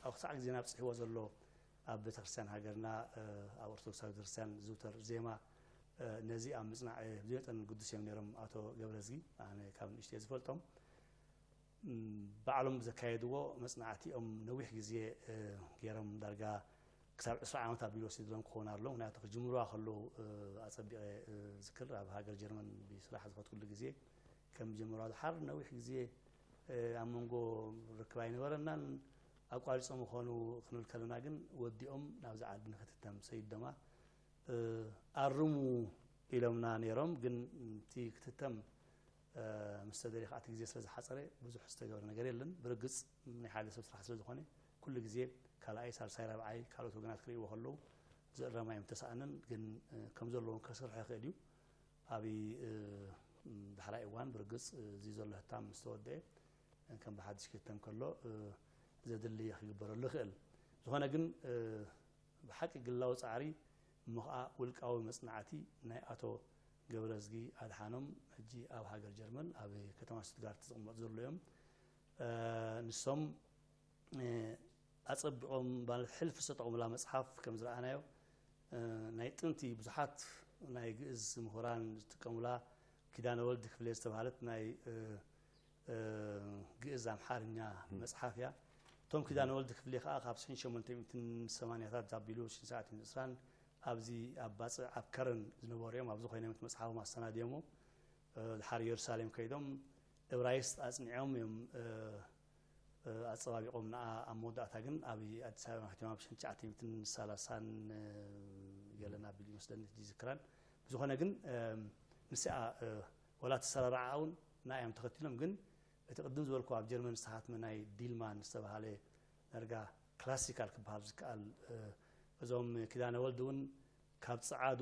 ኣብ ክሳዕ ግዜና ኣብጽሕዎ ዘሎ ኣብ ቤተክርስትያን ሃገርና ኣብ ኦርቶዶክሳዊ ቤተክርስትያን ዝዝውተር ዜማ ነዚ ኣብ ምጽናዕ ብዘየጠን ግዱስ እዮም ነይሮም ኣቶ ገብረዝጊ። ኣነ ካብ ንእሽተይ ዝፈልጦም ባዕሎም ዘካየድዎ መጽናዕቲ እዮም ነዊሕ ግዜ ገይሮም ዳርጋ ክሳብ ዕስራ ዓመት ኣቢሉ ወሲድሎም ክኾን ኣሎ። ምክንያቱ ክጅምርዋ ከለዉ ኣጸቢቐ ዝክር ኣብ ሃገር ጀርመን ብስራሕ ዝኸትኩሉ ግዜ ከም ጀመርዋ ድሓር ነዊሕ ግዜ ኣብ መንጎ ርክብ ኣይነበረናን። ኣቋሪጾም ምኾኑ ክንብል ከለና ግን ወዲኦም ናብዚ ዓዲ ንክትተም ሰይዶማ ኣርሙ ኢሎምና ነይሮም። ግን እቲ ክትተም ምስ ተደልየ ከዓ እቲ ግዜ ስለ ዝሓፀረ ብዙሕ ዝተገብረ ነገር የለን። ብርግፅ ናይ ሓደ ሰብ ስራሕ ስለ ዝኾነ ኩሉ ግዜ ካልኣይ፣ ሳልሳይ፣ ራብዓይ ካልኦት ወገናት ክርእይዎ ከለዉ ዝእረማ እዮም ተሰኣንን ግን ከም ዘለዎም ከስርሖ ይኽእል እዩ። ኣብ ዳሕራይ እዋን ብርግፅ እዚ ዘሎ ህታም ምስ ተወደአ ከም ብሓድሽ ክህተም ከሎ፣ እ፣ ዘድሊ ክግበረሉ ይኽእል። ዝኾነ ግን፣ እ፣ ብሓቂ ግላዊ ጻዕሪ እሞ ኸኣ ውልቃዊ መጽናዕቲ ናይ ኣቶ ገብረዝጊ ኣድሓኖም፣ ሕጂ ኣብ ሃገር ጀርመን ኣብ ከተማ ሽቱትጋርት ዝቕመጡ ዘለዉ እዮም። እ፣ ንሶም፣ እ፣ ኣጸቢቖም ማለት ሕልፊ ዝተጠቕሙላ መጽሓፍ ከም ዝረኣናዮ፣ እ፣ ናይ ጥንቲ ብዙሓት ናይ ግእዝ ምሁራን ዝጥቀሙላ ኪዳነ ወልድ ክፍሌ ዝተባህለት ናይ፣ እ፣ እ፣ ግእዝ ኣምሓርኛ መጽሓፍ እያ። እቶም ኪዳነ ወልድ ክፍሌ ከኣ ካብ ሽሕን ሸሞንተ ሚእትን ሰማንያታት ኣቢሉ ሽሕን ትሽዓተ ሚእትን ዕስራን ኣብዚ ኣብ ባጽዕ ኣብ ከረን ዝነበሩ እዮም። ኣብዚ ኮይኖም እቲ መጽሓፎም ኣሰናድዮሞ፣ እ፣ ድሓር ኢየሩሳሌም ከይዶም እብራይስጥ ኣጽኒዖም እዮም፣ እ፣ እ፣ ኣጸባቢቖም ንኣ ኣብ መወዳእታ ግን ኣብ ኣዲስ ኣበባ ከተማ ብ ሽሕን ትሽዓተ ሚእትን ሰላሳን፣ እ፣ ገለን ኣቢሉ ይመስለኒ፣ ሕጂ ዝክራን። ብዝኾነ ግን፣ እም፣ ንስኣ፣ እ፣ ወላ እቲ ኣሰራርዓኣ እውን ንኣ እዮም ተኸቲሎም፣ ግን እቲ ቅድም ዝበልኩ ኣብ ጀርመን ዝተሓትመ ናይ ዲልማን ዝተባህለ ዳርጋ ክላሲካል ክበሃል ዝከኣል፣ እ፣ እዞም ኪዳነ ወልድ እውን ካብ ጸዓዱ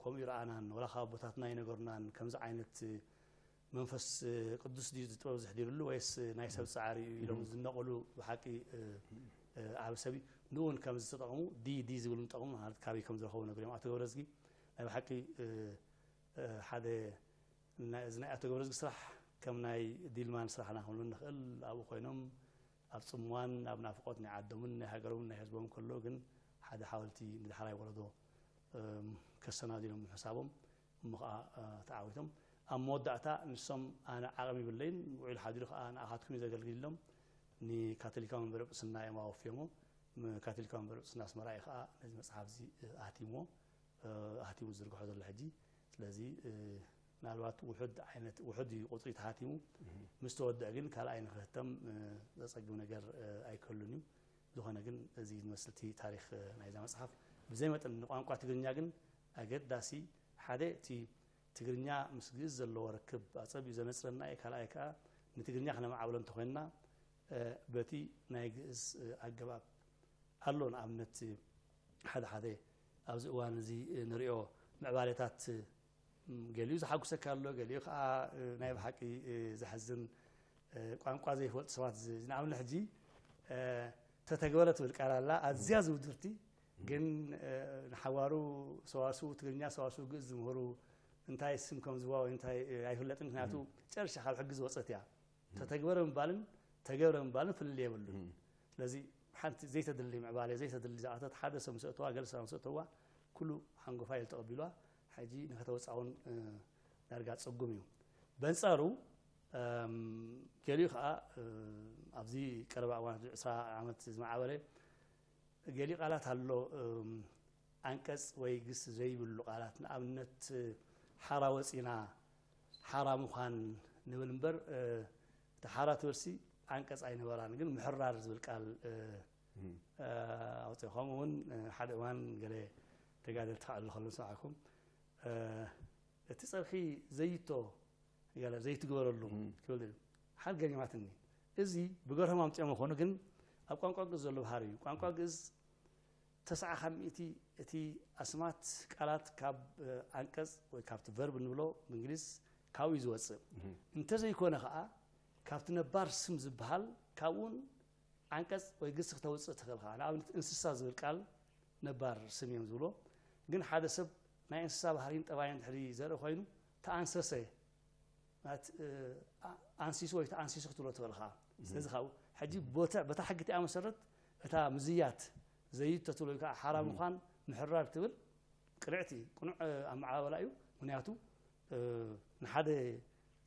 ከምኡ ይረኣናን፣ ወላ ካብ ኣቦታትና ይነገሩናን፣ ከምዚ ዓይነት መንፈስ ቅዱስ ድዩ እዚ ጥበብ ዘሕዲርሉ ወይስ ናይ ሰብ ጻዕሪ እዩ ኢሎም ዝነቐሉ ብሓቂ፣ እ፣ እ፣ ዓቢ ሰብ እዩ። ንኡ እውን ከም ዝተጠቕሙ፣ ዲ ዲ ዝብሉ ንጠቕሙ ማለት ካበይ ከም ዝረኸቡ ነግርዮም። ኣቶ ገብረዝጊ ናይ ብሓቂ፣ እ፣ እ፣ ሓደ ናይ፣ እዚ ናይ ኣቶ ገብረዝጊ ስራሕ ከም ናይ ዲልማን ስራሕና ክንብሎ ንኽእል። ኣብኡ ኮይኖም ኣብ ጽምዋን ኣብ ናፍቖት ናይ ዓዶምን ናይ ሃገሮምን ናይ ህዝቦምን ከሎ ግን ሓደ ሓወልቲ ንዳሕራይ ወለዶ፣ እም፣ ከሰናድሎም ምሕሳቦም እሞ ኸኣ፣ እ፣ ተዓዊቶም። ኣብ መወዳእታ ንሶም ኣነ ዓቕሚ የብለይን፣ ውዒሉ ሓዲሩ ኸኣ ንኣኻትኩም እዩ ዘገልግል ኢሎም ንካቶሊካዊ መንበረ ጵጵስና እዮም ኣወፍዮሞ። ም-፣ ካቶሊካዊ መንበረ ጵጵስና ኣስመራ እዩ ኸኣ ነዚ መጽሓፍ እዚ፣ እ፣ ኣህቲምዎ፣ እ፣ ኣህቲሙ ዝዝርግሖ ዘሎ ሕጂ። ስለዚ፣ እ፣ ምናልባት ውሑድ ዓይነት፣ ውሑድ እዩ ቁጽሪ ተሃቲሙ። ምስ ተወድአ ግን ካልኣይ ንኽህተም፣ እ፣ ዘጸግም ነገር፣ እ፣ ኣይከሉን እዩ። ዝኾነ ግን እዚ ዝመስል እቲ ታሪኽ፣ እ፣ ናይዛ መጽሓፍ። ብዘይ መጠን ንቋንቋ ትግርኛ ግን ኣገዳሲ ሓደ እቲ ትግርኛ ምስ ግእዝ ዘለዎ ርክብ ኣጸቢቑ ዘነጽረና እዩ። ካልኣይ ከኣ ንትግርኛ ክነማዕብሎ እንተኾይንና፣ እ፣ በቲ ናይ ግእዝ፣ እ፣ ኣገባብ ኣሎ። ንኣብነት ሓደ ሓደ ኣብዚ እዋን እዚ፣ እ፣ ንሪኦ ምዕባሌታት፣ እ፣ ም፣ ገሊኡ ዝሓጉሰካ ኣሎ፣ ገሊኡ ከኣ፣ እ፣ ናይ ብሓቂ፣ እ፣ ዘሕዝን፣ እ፣ ቋንቋ ዘይፈልጡ ሰባት ዝ-፣ ንኣብነት ሕጂ፣ እ፣ ተተግበረ ትብል ቃል ኣላ፣ ኣዝያ ዝውድርቲ፣ ግን፣ እ፣ ንሓዋሩ ሰዋስው ትግርኛ፣ ሰዋስው ግእዝ ዝምህሩ እንታይ ስም ከም ዝዋ ወይ እንታይ፣ እ፣ ኣይፍለጥን፣ ምክንያቱ ጨርሻ ካብ ሕጊ ዝወጸት እያ። ተተግበረ ምባልን ተገብረ ምባልን ፍልልይ የብሉን። ስለዚ ሓንቲ ዘይተድሊ ምዕባለ፣ ዘይተድሊ ዝኣተት ሓደ ሰብ ምስ ኣእተዋ፣ ገለ ሰባት ምስ ኣእተዋ፣ ኩሉ ሓንጎፋ ኢሉ ተቐቢልዋ፣ ሕጂ ንኸተወጽኣ እውን፣ እ፣ ዳርጋ ጽጉም እዩ። በንጻሩ፣ እም፣ ገሊኡ ኸኣ፣ እ፣ ኣብዚ ቀረባ እዋን፣ ዕስራ ዓመት ዝመዓበለ፣ ገሊኡ ቃላት ኣሎ፣ እም፣ ዓንቀጽ ወይ ግስ ዘይብሉ ቃላት፣ ንኣብነት፣ ሓራ ወጺና፣ ሓራ ምዃን ንብል እምበር፣ እ፣ እቲ ሓራ ትብልሲ ዓንቀጽ ኣይነበራን፣ ግን ምሕራር ዝብል ቃል፣ እ፣ እ፣ ኣውጺኡ። ከምኡ እውን፣ እ፣ ሓደ እዋን ገለ ተጋደልቲ ክዕልሉ ከለዉ ሰማዕኩም፣ እ፣ እቲ ጸርፊ ዘይቶ ገለ ዘይትግበረሉ ክብል፣ ሓድ ገሪማትኒ። እዚ ብገርሆም ኣምጺኦም ይኾኑ፣ ግን ኣብ ቋንቋ ግእዝ ዘሎ ባህሪ እዩ። ቋንቋ ግእዝ ተስዓ ካብ ሚእቲ እቲ ኣስማት ቃላት ካብ፣ እ፣ ዓንቀጽ ወይ ካብቲ ቨርብ እንብሎ ብእንግሊዝ ካብኡ እዩ ዝወጽእ። እንተዘይኮነ ኸኣ ካብቲ ነባር ስም ዝበሃል ካብኡን ዓንቀጽ ወይ ግስ ክተውጽእ ትኽእል ኸኣ። ንኣብነት እንስሳ ዝብል ቃል ነባር ስም እዮም ዝብሎ። ግን ሓደ ሰብ ናይ እንስሳ ባህሪን ጠባይን ድሕሪ ዘርኢ ኮይኑ ተኣንሰሰ ማለት፣ እ፣ ኣ-፣ ኣንሲሱ ወይ ተኣንሲሱ ክትብሎ ትኽእል ኸኣ። ስለዚ ካብኡ ሕጂ ቦተ-፣ በታ ሕጊ እቲኣ መሰረት እታ ምዝያት ዘይቶ ትብሎ ወይ ከዓ ሓራ ምዃን ምሕራር ትብል ቅንዕቲ፣ ቅኑዕ፣ እ፣ ኣመዓባብላ እዩ። ምኽንያቱ፣ እ፣ ንሓደ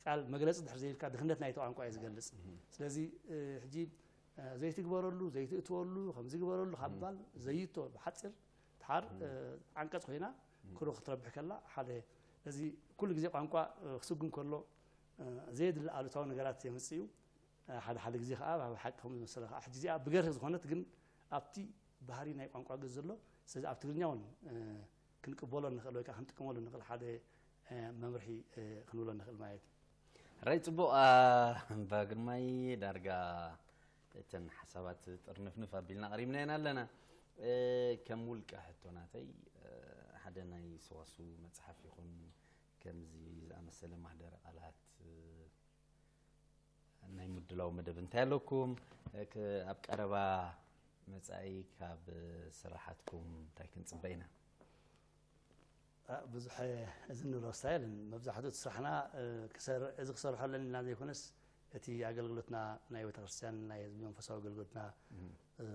ቃል መግለጺ ድሕሪ ዘይብልካ ድኽነት ናይቲ ቋንቋ እዩ ዝገልጽ። ስለዚ፣ እ፣ ሕጂ፣ እ፣ ዘይትግበረሉ፣ ዘይትእትወሉ፣ ከምዚ ግበረሉ ካብ ምባል ዘይቶ ብሓጺር ድሓር፣ እ፣ ዓንቀጽ ኮይና ክሩ ክትረብሕ ከላ ሓደ፣ እዚ ኩሉ ግዜ ቋንቋ፣ እ፣ ክስጉም ከሎ፣ እ፣ ዘየድሊ ኣሉታዊ ነገራት የምጽእ እዩ። እ፣ ሓደ ሓደ ግዜ ከኣ ኣብ ሓቂ ከም ዝመሰለ ከኣ ሕጂ እዚኣ ብገርህ ዝኾነት ግን ኣብቲ ባህሪ ናይ ቋንቋ ግእዝ ዘሎ፣ ስለዚ ኣብ ትግርኛ እውን፣ እ፣ ክንቅበሎ ንኽእል ወይ ከኣ ክንጥቀመሉ ንኽእል ሓደ፣ እ፣ መምርሒ፣ እ፣ ክንብሎ ንኽእል ማለት እዩ። ራይ ጽቡቕ፣ ኣ፣ እምባ ግርማይ ዳርጋ እተን ሓሳባት ጥርንፍንፍ ኣቢልና ኣቕሪብናየን ኣለና። እ፣ ከም ውልቀ ሕቶ ናተይ፣ እ፣ ሓደ ናይ ሰዋስው መጽሓፍ ይኹን ከምዚ ዝኣመሰለ ማህደረ ቃላት፣ እ፣ ናይ ምድላው መደብ እንታይ ኣለኩም? እ፣ ክ-፣ ኣብ ቀረባ መጻኢ ካብ ስራሓትኩም እንታይ ክንጽበ ኢና? እ፣ ብዙሕ እዚ ንብሎ ስታይል መብዛሕትኡ እቲ ስራሕና፣ እ፣ ክሰር-፣ እዚ ክሰርሖ ኣለኒ ኢልና ዘይኮነስ እቲ ኣገልግሎትና ናይ ቤተክርስትያን ናይ ህዝቢ መንፈሳዊ ኣገልግሎትና፣ እ፣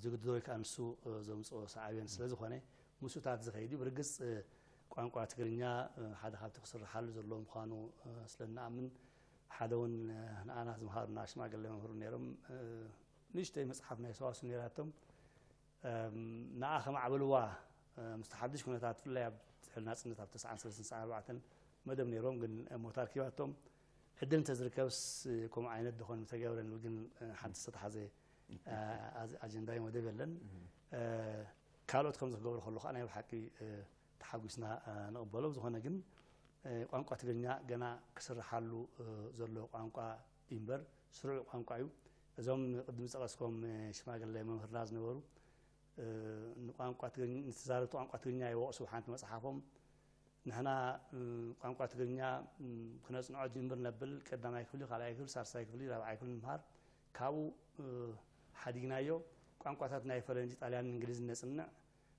ዝግድዶ ወይ ከዓ ንሱ፣ እ፣ ዘምፅኦ ሰዓብዮን ስለ ዝኾነ ምስኡታት ዝኸይድ እዩ። ብርግፅ፣ እ፣ ቋንቋ ትግርኛ፣ እ፣ ሓደ ካብቲ ክስርሓሉ ዘለዎ ምዃኑ፣ እ፣ ስለ እንኣምን ሓደ እውን፣ እ፣ ንኣና ዝምሃሩና ሽማግለ መምህር ነይሮም፣ እ፣ ንእሽተይ መፅሓፍ ናይ ሰዋስው ነይራቶም። እም፣ ንኣ ከማዕበልዋ፣ እ፣ ምስቲ ሓድሽ ኩነታት ብፍላይ ኣብ ድሕሪ ናፅነት ኣብ ተስዓን ሰለስተን ተስዓን ኣርባዕተን መደብ ነይሮም፣ ግን ሞት ኣርኪባቶም። ዕድል እንተዝርከብስ፣ እ፣ ከምኡ ዓይነት ድኾን ምተገብረ ንብል፣ ግን፣ እ፣ ሓንቲ ዝተተሓዘ፣ እ፣ ኣዝ-፣ ኣጀንዳዊ መደብ የለን። እ፣ ካልኦት ከምዚ ክገብሩ ከሎ ከዓ ናይ ብሓቂ፣ እ፣ ተሓጒስና፣ እ፣ ንቕበሎ። ብዝኾነ ግን፣ እ፣ ቋንቋ ትግርኛ ገና ክስርሓሉ፣ እ፣ ዘሎ ቋንቋ እዩ እምበር ስሩዕ ቋንቋ እዩ። እዞም ቅድም ዝጠቐስኮም፣ እ፣ ሽማግለ መምህርና ዝነበሩ፣ እ፣ ንቋንቋ ትግርኛ፣ ንተዛረብቲ ቋንቋ ትግርኛ ይወቕሱ። ሓንቲ መጽሓፎም ንሕና፣ እ፣ ቋንቋ ትግርኛ፣ እ፣ ክነጽንዖ ጅምር ነብል፣ ቀዳማይ ክፍሊ፣ ካልኣይ ክፍሊ፣ ሳልሳይ ክፍሊ፣ ራብዓይ ክፍሊ ንምሃር፣ ካብኡ፣ እ፣ ሓዲግናዮ። ቋንቋታት ናይ ፈረንጂ፣ ጣልያን፣ እንግሊዝን ነጽንዕ።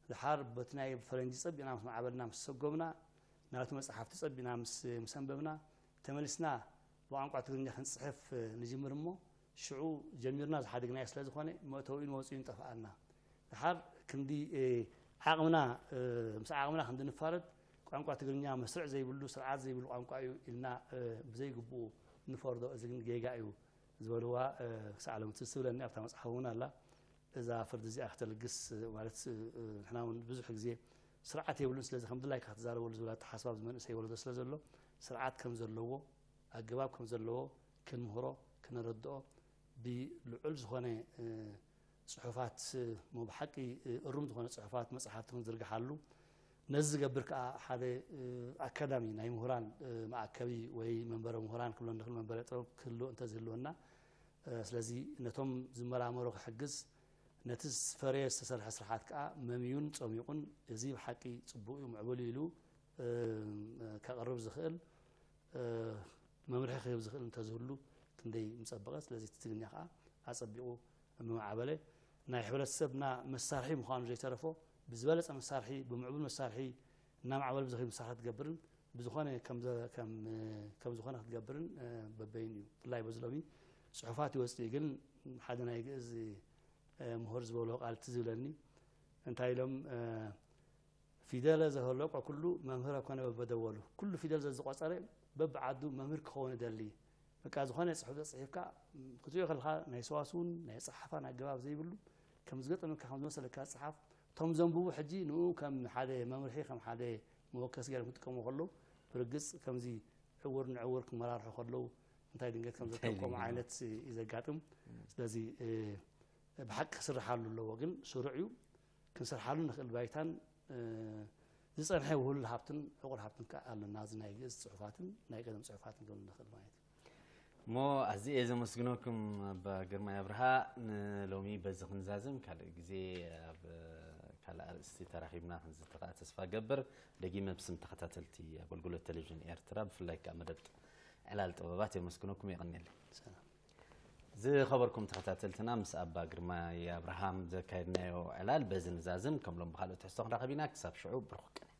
ድሓር በቲ ናይ ፈረንጂ ጸቢቕና ምስ ማዕበልና፣ ምስ ሰጎምና፣ ናቱ መጽሓፍቲ ጸቢቕና ምስ፣ ምስ ኣንበብና፣ ተመሊስና ብቋንቋ ትግርኛ ክንጽሕፍ ንጅምር እሞ፣ ሽዑ ጀሚርና ዝሓደግናዮ ስለ ዝኾነ፣ መእተዊኡን ወጺኡን ጠፍኣና። ድሓር ክንዲ፣ እ፣ ዓቕምና፣ እ፣ ምስ ዓቕምና ክንዲ ንፋረድ፣ ቋንቋ ትግርኛ መስርዕ ዘይብሉ፣ ስርዓት ዘይብሉ ቋንቋ እዩ ኢልና፣ እ፣ ብዘይግብኡ ንፈርዶ፣ እዚ ግን ጌጋ እዩ ዝበልዋ፣ እ፣ ክሳዕ ሎሚ ትዝ ትብለኒ፣ ኣብታ መጽሓፍ እውን ኣላ። እዛ ፍርዲ እዚኣ ክተልግስ፣ ማለት፣ እ፣ ንሕና እውን ብዙሕ ግዜ ስርዓት የብሉን፣ ስለዚ ከም ድላይካ ክትዛረበሉ ዝብል ኣተሓሳስባ ኣብዚ መንእሰይ ወለዶ ስለ ዘሎ፣ ስርዓት ከም ዘለዎ፣ ኣገባብ ከም ዘለዎ ክንምህሮ፣ ክነረድኦ፣ ብልዑል ዝኾነ፣ እ፣ ጽሑፋት፣ እ፣ እሞ ብሓቂ፣ እ፣ እሩም ዝኾነ ጽሑፋት፣ መጽሓፍቲ ክንዝርግሓሉ፣ ነዚ ዝገብር ከኣ ሓደ፣ እ፣ ኣካዳሚ ናይ ምሁራን፣ እ፣ መኣከቢ ወይ መንበረ ምሁራን ክብሎ ንኽእል፣ መንበረ ጥበብ ክህልዎ እንተዝህልወና፣ እ፣ ስለዚ ነቶም ዝመራመሩ ክሕግዝ፣ ነቲ ዝፈረየ ዝተሰርሐ ስርሓት ከኣ መምዩን ጸሚቑን፣ እዚ ብሓቂ ጽቡቕ እዩ፣ ምዕቡል እዩ ኢሉ፣ እ፣ ከቕርብ ዝኽእል፣ እ፣ መምርሒ ክህብ ዝኽእል እንተዝህሉ ክንደይ ምጸበቐ። ስለዚ እቲ ትግርኛ ከኣ ኣጸቢቑ ምማዕበለ፣ ናይ ሕብረተሰብና መሳርሒ ምዃኑ ዘይተረፎ፣ ብዝበለጸ መሳርሒ፣ ብምዕቡል መሳርሒ እናማዕበለ ብዝኸይድ መሳርሒ ክትገብርን፣ ብዝኾነ ከም ዘ-፣ ከም፣ ከም ዝኾነ ክትገብርን፣ እ፣ በበይኑ እዩ። ብፍላይ በዚ ሎሚ ጽሑፋት ይወጽእ እዩ፣ ግን ሓደ ናይ ግእዝ፣ እ፣ ምሁር ዝበሎ ቃል ትዝ ይብለኒ። እንታይ ኢሎም፣ እ፣ ፊደለ ዘህለቆ ኩሉ መምህረ ኮነ በበደወሉ። ኩሉ ፊደል ዘዝቆጸረ በብዓዱ መምህር ክኸውን ይደሊ። በቃ ዝኾነ ጽሑፍ ዘጽሒፍካ ክትሪኦ ከለኻ ናይ ሰዋስውን ናይ ጸሓፋን ኣገባብ ዘይብሉ፣ ከም ዝገጠመካ ከም ዝመሰለካ ጸሓፍ። እቶም ዘንብቡ ሕጂ ንኡ ከም ሓደ መምርሒ፣ ከም ሓደ መወከሲ ገይሮም ክጥቀሙ ከለዉ፣ ብርግጽ ከምዚ ዕውር ንዕውር ክመራርሑ ከለዉ እንታይ ድንገት ከም እንታይ ዘጋጥም ድንገት? ዓይነት እዩ ዘጋጥም። ስለዚ፣ እ፣ ብሓቂ ክስርሓሉ ኣለዎ፣ ግን ስሩዕ እዩ። ክንሰርሓሉ ንኽእል ባይታን፣ እ፣ ዝጸንሐ ውህሉል ሃብትን ዕቑር ሃብትን ከኣ ኣለና። እዚ ናይ ግእዝ ጽሑፋትን ናይ ቀደም ጽሑፋትን ክብል ንኽእል ማለት እዩ። እሞ ኣዝየ እየ ዘመስግነኩም ኣባ ግርማይ ኣብርሃ። ንሎሚ በዚ ክንዛዝም፣ ካልእ ግዜ ኣብ ካልእ ኣርእስቲ ተራኺብና ክንዝቲ ከኣ ተስፋ ገብር። ደጊመ ብስም ተኸታተልቲ ኣገልግሎት ቴሌቪዥን ኤርትራ፣ ብፍላይ ከኣ መደብ ዕላል ጥበባት የመስግነኩም፣ የቐንየለይ። ሰላም። ዝኸበርኩም ተኸታተልትና፣ ምስ ኣባ ግርማይ ኣብርሃም ዘካየድናዮ ዕላል በዚ ንዛዝም። ከም ሎም ብኻልኦ ትሕዝቶ ክንራኸብ ኢና። ክሳብ ሽዑ ብሩኽ ቀን።